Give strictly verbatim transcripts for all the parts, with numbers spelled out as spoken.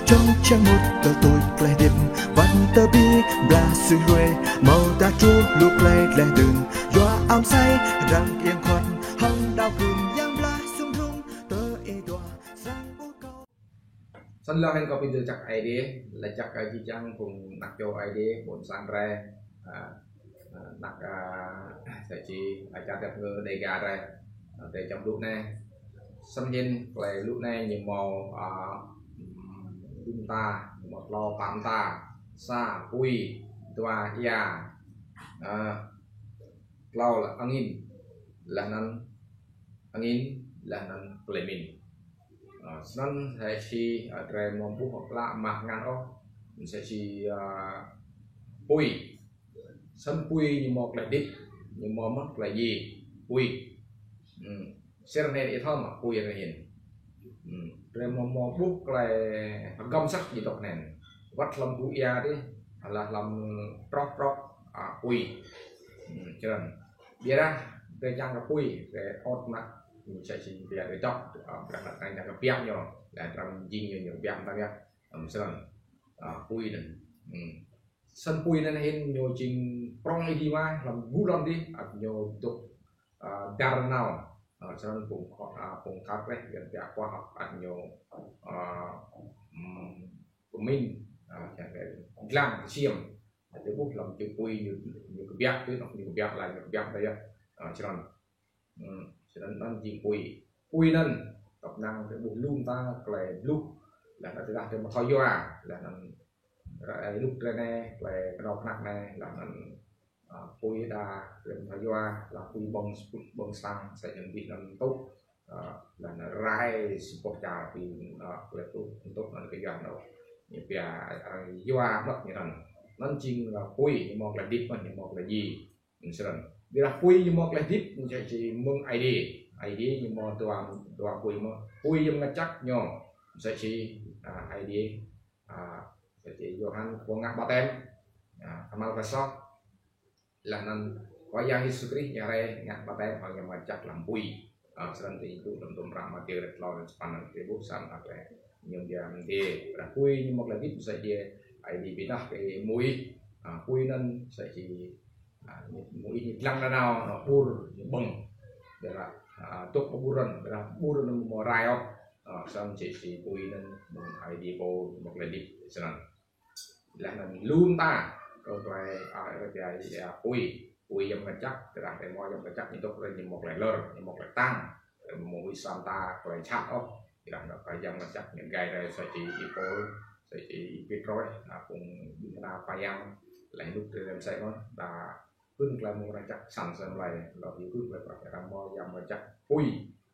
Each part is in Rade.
Čŏng čiăng mŭt tơl tuč klei hdĭp, wăt tơl bi blah sui hruê, mâo dah truh lu klei dleh dun, yua amsei răng iêng khuăt, hŏng đao gưm yang blah sung drŭng, tơ ê dua, srăng ƀuh kâo. Snăn lŏ hĭn kâo bi mni jăk Aê Diê, lač jăk kơ jih jang phung anak čô Aê Diê, ƀuôn sang drei, ah, ah, anak, ah, sa čô, ah, čar Dap Ngơ Dega drei, ah, drei čăm blŭ anei. Snăn hĭn klei blŭ anei ñu mâo, ah, mm, dŭm mta, ñu mâo tlâo pă mta, sa pui, dua êa, ah, tlâo lĕ angĭn, leh anăn angĭn, leh anăn klei mĭn. Ah, snăn sa čô, ah, drei mâo ƀuh klă mă ngăn ôh, sa čô, ah, pui. Snăn pui ñu mâo klei hdĭp, ñu mâo mơh klei djiê, pui. Hmm. Sĭt anei ih thâo mơh pui anei hĭn. Hmm. Drei mâo mâo ƀuh klei hgăm săk dôk anei. Wăt hlăm gu êa dih, hlăm, hlăm troh troh, ah, pui. Hmm, črăn. Ƀiădah drei čiăng kơ pui, drei ôt mă, ñu sa čô ƀiă drei dôk, ah, ƀiădah drei čiăng kơ biă ñu, leh anăn jing ñu, ñu biă mtam yơh. Hmm, snăn. Ah, pui anăn. Hmm. Snăn pui anăn hĭn ñu jing prŏng êdi mơh, hlăm gu lăn dih, ăt ñu dôk, ah, dar nao. Ah, snăn phung kho-, ah, phung khăp leh, ƀiă ƀiă khoa học, ăt ñu, ah, mm, pơmĭn, ah, dlăng ksiêm. Drei ƀuh hlăm čô pui ñu, ñu kbiă, tui anôk ñu kbiă, leh ñu kbiă dih yơh. Ah, snăn. Hmm, snăn anăn jing pui. Pui anăn, tăp năng drei ƀuh lu mta klei bluh, leh anăn tơdah drei amâo thâo yua, leh anăn ra-, ênuk drei anei, klei knhâo knhăk anei, leh anăn, ah, pui đa, drei amâo thâo yua, leh pui ƀơ̆ng, ƀơ̆ng sang, sa čô bi anăn tŭ, ah, leh anăn rai si boh čar bi, ah, klei tŭ, tŭ anăn kyua anăn. Ñu pia, ah, yua mơh ñu anăn. Anăn jing, ah, pui, ñu mâo klei hdĭp mơh, ñu mâo klei djiê. Snăn. Ƀiădah pui ñu mâo klei hdĭp, ñu sa čô mơ̆ng Aê Diê. Aê Diê ñu mâo dua, dua pui mơh. Pui Yang Mngăt Jăk ñu. Sa čô, ah, Aê Diê, ah, sa čô Yôhan khua ngă ƀaptem. Ah, kmhal kơ soh. Leh anăn Khua Yang Yêsu Krist ñu rai ngă ƀaptem hŏng Yang Mngăt Jăk hlăm pui. Ah, snăn ti tŭ hlăm hdruôm hră Mathiơ kdrêč tlâo êlan sa păn anăn drei ƀuh sa mta klei ñu pia mdê. Ƀiădah pui ñu mâo klei hdĭp sa čô Aê Diê bi êdah kơ êmuih. Ah, pui anăn sa čô, ah, êmuih ñu dlăng nanao, anăn ƀur ñu ƀơ̆ng. Ƀiădah, ah, tŭk ƀur anăn, ƀiădah ƀur anăn amâo rai ôh. Ah, snăn sa čô pui anăn mơ̆ng Aê Diê pô mâo klei hdĭp snăn. Leh anăn lu mta, kơ klei, ah, êa, êa, pui, pui Yang Mngăt Jăk, tơdah drei mâo Yang Mngăt Jăk ñu dôk drei ñu mâo klei lơr, ñu mâo klei ktang, drei amâo mâo huĭ sa mta klei jhat ôh, tơdah anăn kơ Yang Mngăt Jăk ñu gai drei sa čô Y-Pôl, sa čô Y-Pêtrôs, ah, phung ƀĭng kna Khua Yang, leh anăn drei msĕ mơh, đa hưn klei mrâo mrang jăk săn săn mlei, lŏ hưn klei prăk arăng mâo Yang Mngăt Jăk pui,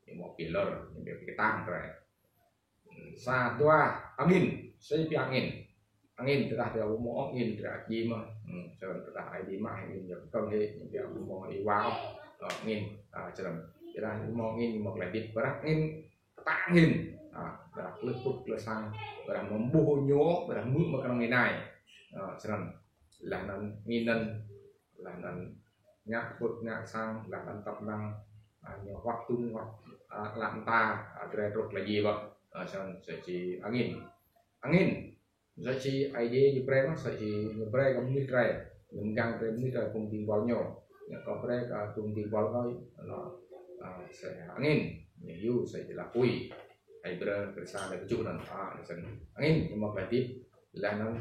ñu mâo bi lơr, ñu mâo bi ktang drei. Sa dua, angĭn, sa pia angĭn. Angĭn, tơdah drei amâo mâo angĭn, drei ăt djiê mơh. Hmm, snăn tơdah Aê Diê mă angĭn ñu kơ̆ng hĕ, ñu pia amâo mâo êwa, ah, angĭn, ah, snăn. Tơdah amâo mâo angĭn, amâo mâo klei hdĭp, ƀiădah angĭn, ktang hĭn. Ah, ƀiădah klei pŭt, klei sang, ƀiădah amâo ƀuh ñu, ƀiădah hmư̆ mơ̆ng knŏng ênai. Ah, snăn. Leh anăn angĭn anăn, leh anăn ngă pŭt, ngă sang, leh anăn tăp năng, ah, ñu hoăk tŭng, hoăk, ah, lăn mta, ah, drei truh klei djiê ƀơ̆ng. Ah, snăn sa čô angĭn. Angĭn. Sa čô Aê Diê ñu brei mơh, sa čô ñu brei kơ mnuih drei. Ñu mgang drei mnuih drei phung dĭng buăl ñu. Ñu kơ brei kơ phung dĭng buăl kơ, anăn, ah, sa angĭn. Ñu hiu sa čô lah pui. Hêbrơ kdrêč sa êlan kjuh anăn. Ah, snăn. Angĭn, ñu mâo klei hdĭp. Leh anăn,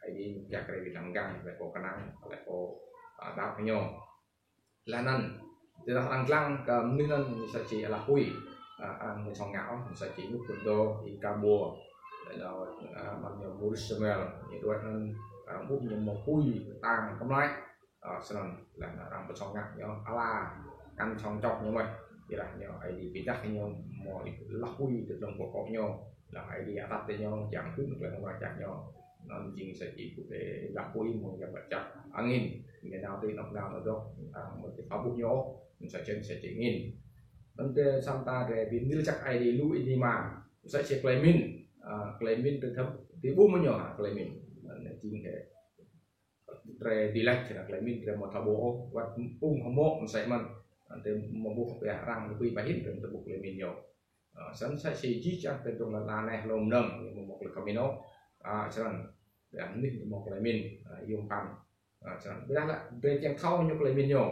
Aê Diê ñu pia drei bi dlăng mgang, leh pô knang, leh pô, ah, đăo ñu. Leh anăn, tơdah arăng dlăng kơ mnuih anăn ñu sa čô lah pui, ah, arăng amâo srăng ngă ôh, ñu sa čô ênuk phŭn dô, Y-Kabô, leh anăn, ah, mă ñu Maurice Samuel, ñu đuĕ anăn, arăng ƀuh ñu mâo pui, ktang, kmlai, ah, snăn, leh anăn arăng amâo srăng ngă ñu, ala, kăn srăng čŏk ñu mơh, ƀiădah ñu, Aê Diê bi êdah ñu mâo lah pui, ti dlông boh kŏ ñu, leh Aê Diê atăt ñu, čiăng hưn klei mrâo mrang jăk ñu. Anăn jing sa čô pui, lah pui mơ̆ng Yang Mngăt Jăk. Angĭn, ñu nao ti anôk nao dôk, ah, amâo thâo ƀuh ñu, sa čô, sa čô angĭn. Anăn ti sa mta drei bi mni lač jăk Aê Diê lu êdi mơh. Sa čô klei mĭn, ah, klei mĭn ti thâo, ti ƀuh mơ̆ ñu, ah, klei mĭn. Anăn jing hĕ. Drei bi lač, sa klei mĭn drei amâo thâo ƀuh ôh, wăt ung hmô msĕ mơh. Anăn ti amâo ƀuh pia arăng kbưi ƀai hĭn, drei amâo thâo ƀuh klei mĭn ñu. Ah, snăn sa čô jih jang ti dlông lăn ala anei hlŏng mnơ̆ng, ñu amâo mâo klei kmhal ôh. A, snăn. Ƀiădah mnuih ñu mâo klei mĭn, a, yuôm bhăn. A, snăn. Ƀiădah lĕ, drei čiăng thâo ñu klei mĭn ñu.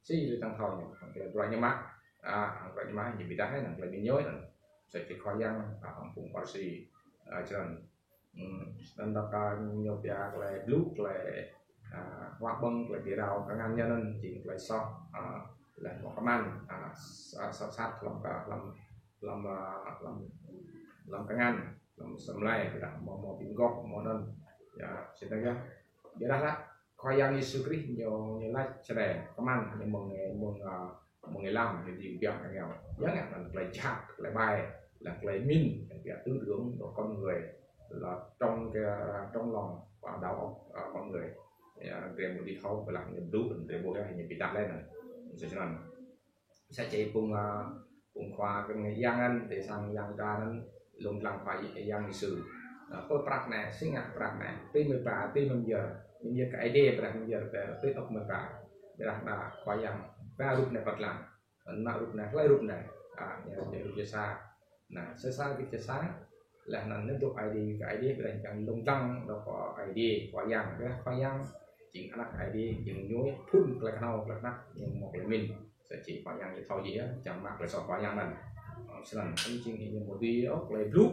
Si drei čiăng thâo ñu, hŏng klei bruă ñu mă. A, hŏng bruă ñu mă, ñu bi êdah anăn klei mĭn ñu anăn. Msĕ si Khua Yang, a, hŏng phung Pharisi. A, snăn. Hmm, snăn dôk, a, ñu pia klei blŭ, klei, a, huă ƀơ̆ng, klei bi rao kngan ñu anăn, jing klei soh, a, leh mâo kman, a, s-, a, soh sat hlăm ka-, hlăm, hlăm, a, hlăm, hlăm kngan, hlăm asei mlei, ƀiădah mâo, mâo bi mgôp, mâo anăn. Ya, snăn yơh. Ƀiădah lĕ, Khua Yang Yêsu Krist ñu, ñu lač snei, kman ñu mơ̆ng, mơ̆ng, a, mơ̆ng êlam, ñu jing biă kơ ñu. Ya ngă anăn klei jhat, klei ƀai, leh klei mĭn, ñu pia tư tưởng của con người là trong cái, trong lòng và đầu óc, a, con người. Ya, drei mâo dưi thâo, ƀiădah ñu blŭ, drei ƀuh ya, ñu bi êdah leh anăn. Msĕ snăn. Msĕ si phung, a, phung khua kơ yang anăn, ti sang yang ta anăn, lông dlăng Khua Yang Yêsu. A, pô prăk anei, si ngă prăk anei, ti mơ̆ ba, ti mơ̆ myơr, mơ̆ myơr kơ Aê Diê, ƀiădah myơr kơ ti ôk mơ̆ ba. Ƀiădah anăn Khua Yang, ba rup anei păt lăng. Anăn rup anei, hlei rup anei. A, ñu, ñu rup Sêsa. Anăn, Sêsa rup Sêsa, leh anăn ñu dôk Aê Diê kơ Aê Diê, ƀiădah čiăng lông dlăng dôk kơ Aê Diê, Khua Yang, ƀiădah Khua Yang, jing anak Aê Diê, jing ñu phŭn klei knhâo, klei knap, ñu mâo klei mĭn. Msĕ si Khua Yang ñu thâo jih ya, čiăng mă klei soh Khua Yang anăn. Ơ, snăn, anăn jing ñu mâo dưi, ơ, klei blŭ,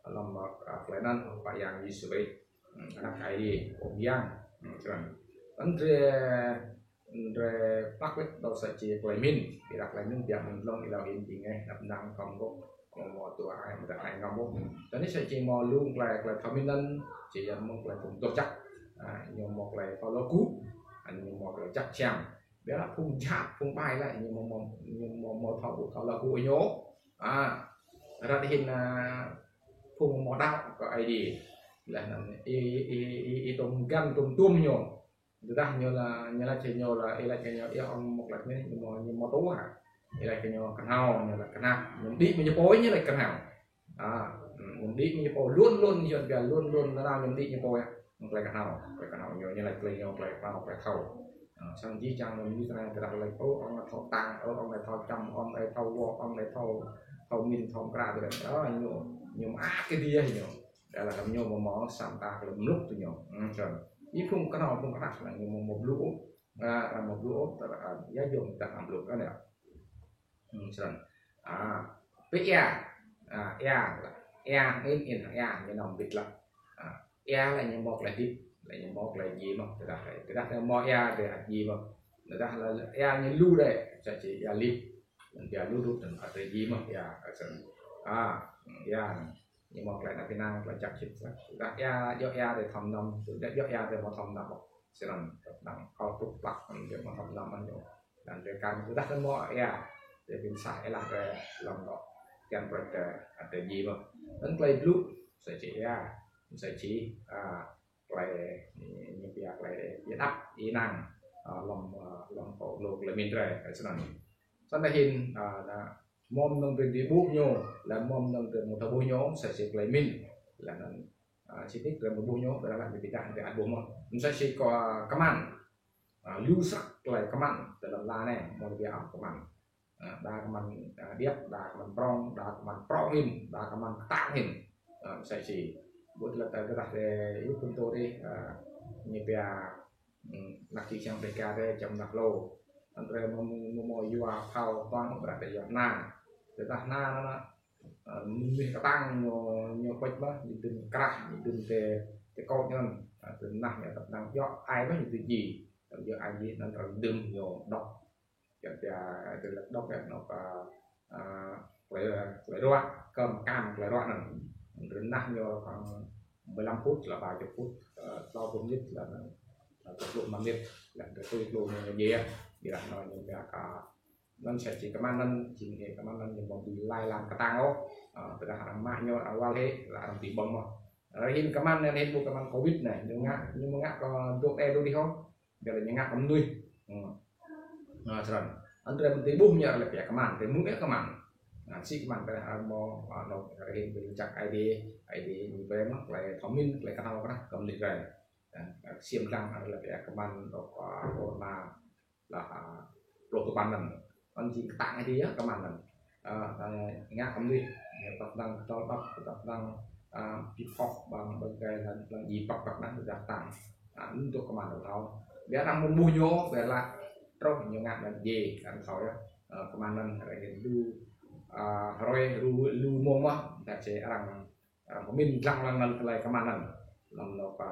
hlăm, ơ, klei anăn, Khua Yang Yêsu Krist. Hmm, anak Aê Diê, ƀuôn Yang. Hmm, snăn. Anăn drei, drei păk wĭt dôk msĕ si klei mĭn. Ƀiădah klei mĭn biă mơ̆ng dlông êlâo hĭn jing ngeh, dăp năng thâo mgôp, mâo, mâo tŭ ai, mâo tŭ ai ngăm mgôp. Anăn msĕ si mâo lu klei, klei thâo mĭn anăn, si ya mơ̆ng klei phung doh jăk. A, ñu mâo klei thâo lŏ kŭ, a, ñu mâo klei jăk siam. Ƀiădah phung jhat, phung ƀai lĕ, ñu mâo, mâo, ñu mâo, mâo thâo, thâo lŏ kŭ ñu. A, ară anei hĭn, a, phung mâo đăo kơ Aê Diê. Leh anăn, ih, ih, ih, ih tuôm găn, tuôm tuôm ñu. Tơdah ñu lač, ñu lač kơ ñu lač, ih lač kơ ñu, ih ŏng mâo klei mĭn, ñu mâo, ñu mâo tŭ hă. Ih lač kơ ñu knhâo, ñu lač knap, ñu mđĭ mơ̆ng ñu pô ñu lač knhâo. A, hmm, ñu mđĭ mơ̆ng ñu pô, luôn, luôn, ñu pia luôn, luôn, nanao ñu mđĭ ñu pô ya. Klei knhâo, klei knhâo ñu, ñu lač klei ñu, klei knhâo, klei thâo. A, snăn jih jang ñu mĭn tơdah lač, ơ, ŏng anei thâo ktang, ơ, ŏng anei thâo čăm, ŏng anei thâo wŏ, ŏng anei thâo, thâo mĭn, thâo mkra, tơdah, ơ, ñu, ñu mă kơ Aê Diê ñu. Dah leh ñu mâo, mâo sa mta klei mluk tơ ñu. Hmm, snăn. Ih phung knhâo, phung knap, snăn ñu mâo, mâo blŭ. A, a, mâo blŭ, tơdah, a, ya jông tơdah mluk anăn ya. Hmm, snăn. A, pia. A, êa, êa, in, in, êa, ñu nao mbĭt leh. A, êa lĕ ñu mâo klei hdĭp, lĕ ñu mâo klei djiê mơh, tơdah, tơdah ñu mâo êa, drei ăt djiê mơh. Tơdah lĕ êa ñu lu drei, msĕ si êa lip. Anăn êa lu rup anăn ăt drei djiê mơh, êa, ăt snăn. A, êa, ñu mâo klei êđăp ênang, klei jăk sĭt snăk. Tơdah êa, djŏ êa drei thâo mnăm, tơdah djŏ êa drei amâo thâo mnăm ôh. Snăn, tơdah kâo tŭk plăk, drei amâo thâo mnăm ôh ñu. Anăn drei kăn, tơdah drei mâo êa, drei bi msah êlah drei hlăm dôk. Kiăng prăk drei, ăt drei djiê mơh. Anăn klei blŭ, msĕ si êa, msĕ si, a, klei, ñu pia klei êđăp ênang, a, hlăm, a, hlăm pô, hlăm klei mĭn drei, snăn. Snăn hĭn, a, anăn, mâo mnơ̆ng drei dưi ƀuh ñu, leh mâo mnơ̆ng drei amâo thâo ƀuh ñu, msĕ si klei mĭn. Leh anăn, a, sĭt nik drei amâo ƀuh ñu, ƀiădah leh bi êdah drei ăt ƀuh mơh. Msĕ si kơ kman, a, lu snăk klei kman, ti lăn ala anei, mâo bi ăt kman. A, đa kman, a, điêt, đa kman prŏng, đa kman prŏng hĭn, đa kman ktang hĭn. A, msĕ si. Ƀuh leh tơdah drei yŭk phŭn tŭ dih, a, ñu pia, hmm, anak čư̆ čhiăng Đêga drei čăm anak lô. Anăn drei mâo, mâo, mâo yua phao tuang ƀră drei yua hna. Tơdah hna anăn, a, mnuih ktang ñu, ñu pĭt mơh, ñu dưm krah, ñu dưm ti, ti kôč anăn. A, dưm nah ñu tăp năng djŏ ai mơh ñu dưi djiê. Tăp djŏ ai djiê anăn arăng dưm ñu dôk. Kiăng pia, drei lač dôk ya, anôk, a, a, klei, klei ruă, kơ mkam klei ruă anăn. Drei nah ñu khoảng mười lăm phút, leh ba chục phút, a, tlâo pluh mnĭt, leh anăn, a, dua pluh lăm mnĭt, leh drei tui tlâo ñu ñu djiê, ƀiădah ñu ñu pia ka, anăn msĕ si kman anăn, jing hĕ kman anăn ñu amâo dưi lai lam ktang ôh, a, tơdah arăng mă ñu, arăng wăl hĕ, leh arăng dưi ƀơ̆ng mơh. Ară hĭn kman anăn hĭn ƀuh kman covid anei, ñu ngă, ñu amâo ngă kơ dôk ê dôk dih ôh. Ƀiădah ñu ngă kơ mnuih. Hmm. Anăn snăn. Anăn drei mâo dưi ƀuh ñu ară leh pia kman, drei mơ̆ng ê kman. Anăn si kman ƀiădah arăng mâo, a, anôk ară hĭn bi jăk Aê Diê, Aê Diê ñu brei mơh, klei thâo mĭn, klei knhâo knah, kơ mnuih drei. Anăn, a, ksiêm dlăng ară leh pia kman, dôk, a, corona, leh, a, pluh dua păn anăn. Anăn jing ktang Aê Diê ya, kman anăn. A, a, ngă kơ mnuih, ñu tăp năng kdơ̆ng ƀăp, tăp năng, a, bi Ôh, ƀăng, ƀăng gai lăn, lăn djiê păk păk anăn dah tăng. A, lu dôk kman anăn thâo. Ƀiădah arăng mâo ƀuh ñu, ƀiădah truh ñu ngă anăn djiê, arăng thâo yơh. Ơ, kman anăn, arăng lu, a, hruê, lu, lu mông mơh, dah si arăng, arăng pơmĭn dlăng lăng anăn klei kman anăn. Lăm anôk, a,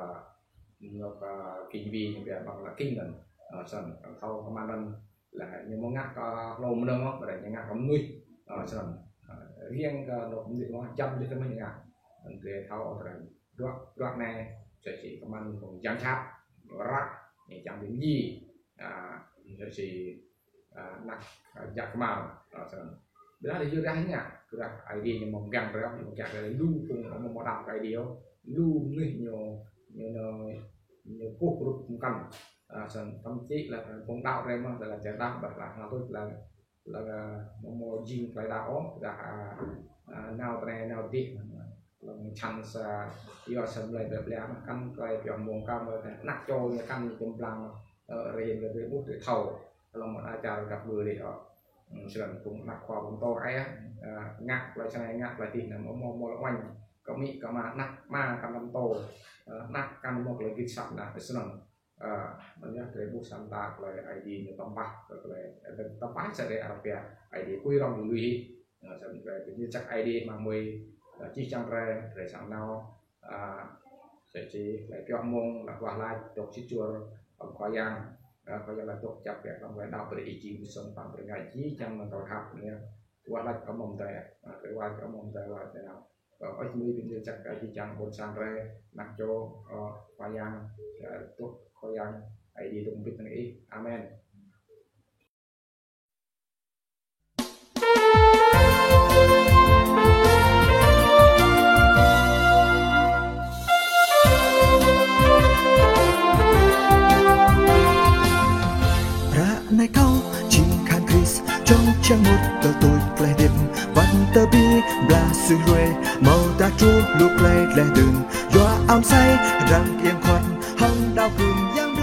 anôk, a, kinh vi ñu pia ƀăng lĕ kinh anăn. A, snăn, arăng thâo kman anăn, leh ñu amâo ngă kơ hlô mnơ̆ng ôh, ƀiădah ñu ngă kơ mnuih. A, snăn. A, riêng kơ anôk mnuih mơh, jăm dih tơ mơh ñu ngă. Anăn drei thâo, drei duah, duah anei, msĕ si kman phung yang jhat, ră, ñu čiăng bi mdjiê. A, msĕ si, a, anak, a, jăk kmar, a, snăn. Ƀiădah yua dah ngă, ƀiădah Aê Diê ñu amâo mgang drei, ñu mgang drei lu phung amâo mâo đăo kơ Aê Diê ôh, lu mnuih ñu, ñu, ñu, ñu kkuh rup mkăn. A, snăn, thậm chí leh phung đăo drei mơh, leh čar đăo, ƀiădah leh ngă tuč leh, leh, a, amâo mâo jing klei đăo ôh, dah, a, a, nao tinei, nao dih, leh čăn sa, yua sa mlei ƀiă ƀiă, kăn klei pioh mông kăn, anak čô ñu kăn jŭm blang, ơ, rei hĭn drei ƀuh drei thâo, leh amâo đa čar găp ƀư leh ôh. Ơ, snăn phung anak khua phung mtô ai, a, ngă klei snei ngă klei dih anăn amâo mâo, mâo lŏ uêñ, kơ amĭ kơ ama, anak ama kăn lăm mtô, ơ, anak kăn mâo klei gĭt asăp anăn, snăn. A, anăn yơh drei ƀuh sa mta klei Aê Diê ñu tăm pah, klei, ơ, tăm pah sa drei arăng pia Aê Diê pui rŏng lui. A, sa drei bi mni jăk Aê Diê mơ̆ng mui, a, jih jang drei, drei srăng nao, a, sa čô klei pioh mông, leh wah lač, dôk sĭt suôr, hlăm Khua Yang, a, Khua Yang leh dôk čăp kơ hlăm klei đăo brei ih jing bi sŏng păng brei ngă jih jang mơ̆ng klei khăp anei. Wah lač kơ mơ̆ng drei, a, drei wah kơ mơ̆ng drei wah drei nao. Ơ, ơ, mui bi mni jăk, ơ, jih jang ƀuôn sang drei, anak čô, ơ, Khua Yang, ơ, dôk Khua Yang, Aê Diê dôk mbĭt hŏng ih. Amen. Ară anei kâo jing kahan Krist, čŏng čiăng mŭt tơl tuč klei hdĭp, wăt tơl bi blah sui hruê, amâodah truh lu klei dleh dun, yua ao msei, răng kơiêng khuăt, hŏng đao gưm Yang